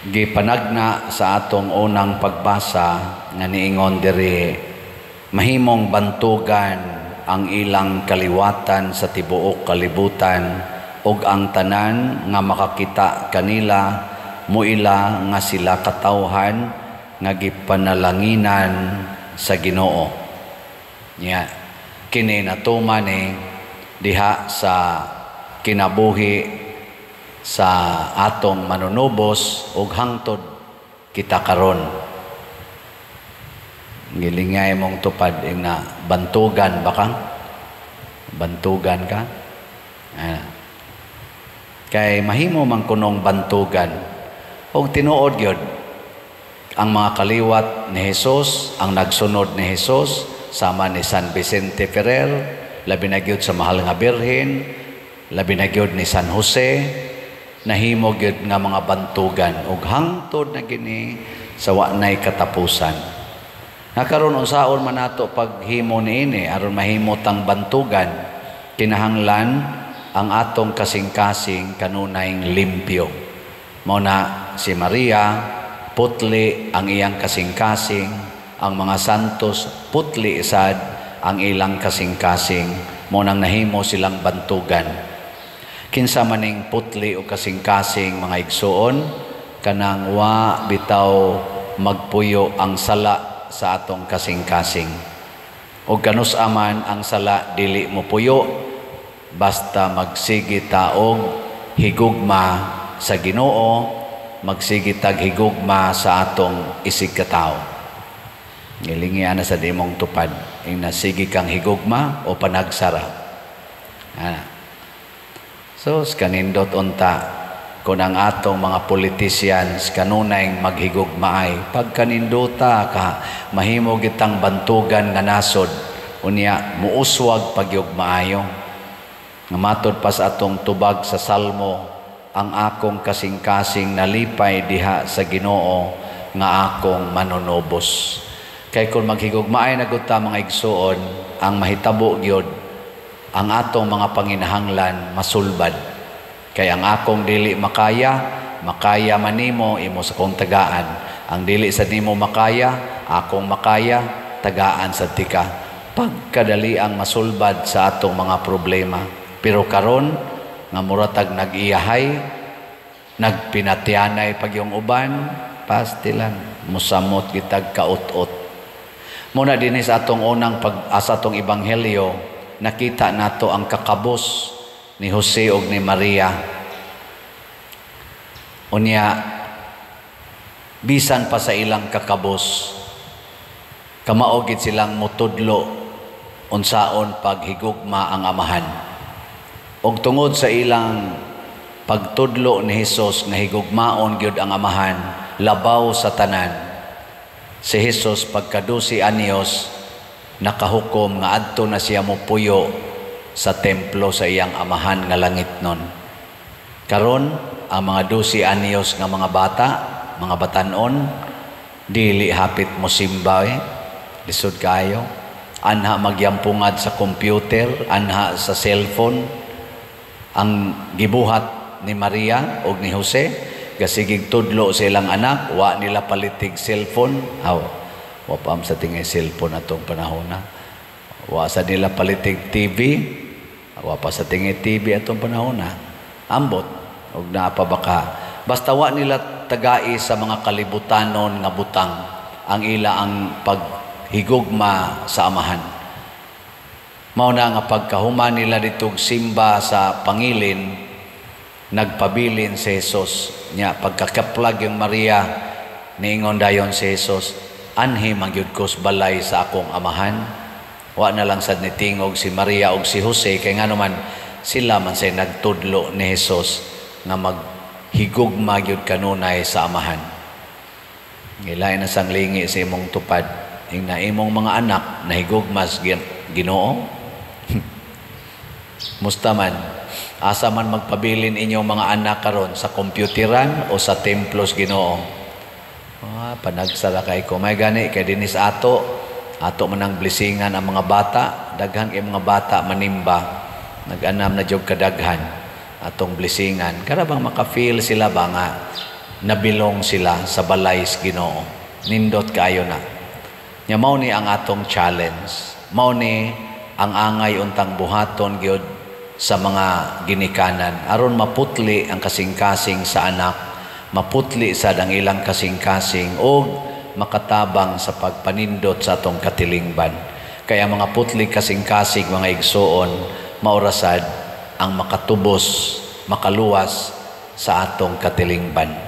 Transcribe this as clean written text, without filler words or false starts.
Gipanagna sa atong unang pagbasa nga niingon diri, mahimong bantugan ang ilang kaliwatan sa tibuok kalibutan ug ang tanan nga makakita kanila muila nga sila katawhan nga gipanalanginan sa Ginoo. Nya kini natuman ni diha sa kinabuhi sa atong Manunubos ug hangtod kita karon. Gilingay mong tupad na bantugan ba ka? Bantugan ka? Ah. Kay mahimo man kunong bantugan. Og tinuod gyud ang mga kaliwat ni Jesus, ang nagsunod ni Jesus, sama ni San Vicente Ferrer, labi na gyud sa Mahal nga Birhen, labi na gyud ni San Jose, nahimo gyud nga mga bantugan ug hangtod na gini sa wa nay katapusan. Nga karon, unsaon man nato paghimo niini aron mahimo tang bantugan? Kinahanglan ang atong kasing-kasing kanunay limpyo. Mao na si Maria, putli ang iyang kasing-kasing, ang mga santos, putli sad ang ilang kasing-kasing, mao nang nahimo silang bantugan. Kinsa maning putli o kasing-kasing, mga igsuon? Kanang wa bitaw magpuyo ang sala sa atong kasing-kasing. O kanus aman ang sala dili mo puyo basta magsige ta og higugma sa Ginoo, magsige tag higugma sa atong isig katawo. Ngilingi ana sa imong tupad. Ing nasige kang higugma o panagsara. Ah. So, kanindot unta kung ang atong mga politicians kanunay maghigugmaay. Pagkanindota ka, mahimo gitang bantugan nga nasod. Unya, muuswag pagyog maayo. Nga matod pa sa atong tubag sa Salmo, ang akong kasing-kasing nalipay diha sa Ginoo nga akong Manunubos. Kay kung maghigugmaay na gud ta, mga igsuon, ang mahitabo gyud, ang atong mga panginahanglan masulbad. Kay ang akong dili makaya, makaya man nimo, imo sa kong tagaan. Ang dili sa nimo makaya, akong makaya, tagaan sa tika. Pagkadali ang masulbad sa atong mga problema. Pero karon nga muratag nag-iyahay, nagpinatyanay pag yung uban, pastilan, musamot kitag kaut-ut. Muna dinhi sa atong unang pag sa atong ebanghelyo, nakita nato ang kakabos ni Jose ug ni Maria. Unya bisan pa sa ilang kakabos, kamao gid silang mutudlo unsaon paghigugma ang Amahan. Og tungod sa ilang pagtudlo ni Hesus nga higugmaon gyud ang Amahan labaw sa tanan, si Hesus pagka 12 anyos nakahukom nga adto na siya mopuyo sa templo sa iyang Amahan nga langitnon. Karon ang mga 12 anyos nga mga bata, mga batanon, dili hapit mo simba eh. Lisod kayo. Anha magyampungad sa computer, anha sa cellphone. Ang gibuhat ni Maria og ni Jose, gasigig tudlo sa ilang anak, wa nila palitig cellphone. Aw, wa pa sa tingay cellphone atong panahon na. Wa sa nila palitig TV, wa pa sa tingay TV atong panahon na. Ambot og naa pa baka. Basta wa nila tagai sa mga kalibutanon nga butang ang ila ang paghigugma sa Amahan. Mao na nga pagkahuman nila ditog simba sa pangilin, nagpabilin si Jesus. Nya pagkakaplag yung Maria, niingon dayon si Jesus, "Anhi man gyud ko sa balay sa akong Amahan." Wa na lang sad nitingog si Maria og si Jose kay ngano man sila man say nagtudlo ni Jesus nga maghigugma gyud kanunay sa Amahan. Ngilain na sang lingi sa imong tupad. Ingna imong mga anak nahigugmas Ginoo. Musta man? Asa man magpabilin inyong mga anak karon, sa kompyuteran o sa templos Ginoo? Ah, panagsara kay ko. May gani kay dinis ato, ato man ang blessingan ang mga bata, daghan kay mga bata manimba. Nag-anam na jud kadaghan atong blessingan. Kara bang maka-feel sila ba nga Nabilong sila sa balay sa Ginoo. Nindot kaayo na. Nya mao ni ang atong challenge. Mao ni ang angay untang buhaton gyud sa mga ginikanan aron maputli ang kasing-kasing sa anak, maputli sad ang ilang kasing-kasing og makatabang sa pagpanindot sa atong katilingban. Kaya mga putli kasing-kasing, mga igsuon, mao ra sad ang makatubos, makaluwas sa atong katilingban.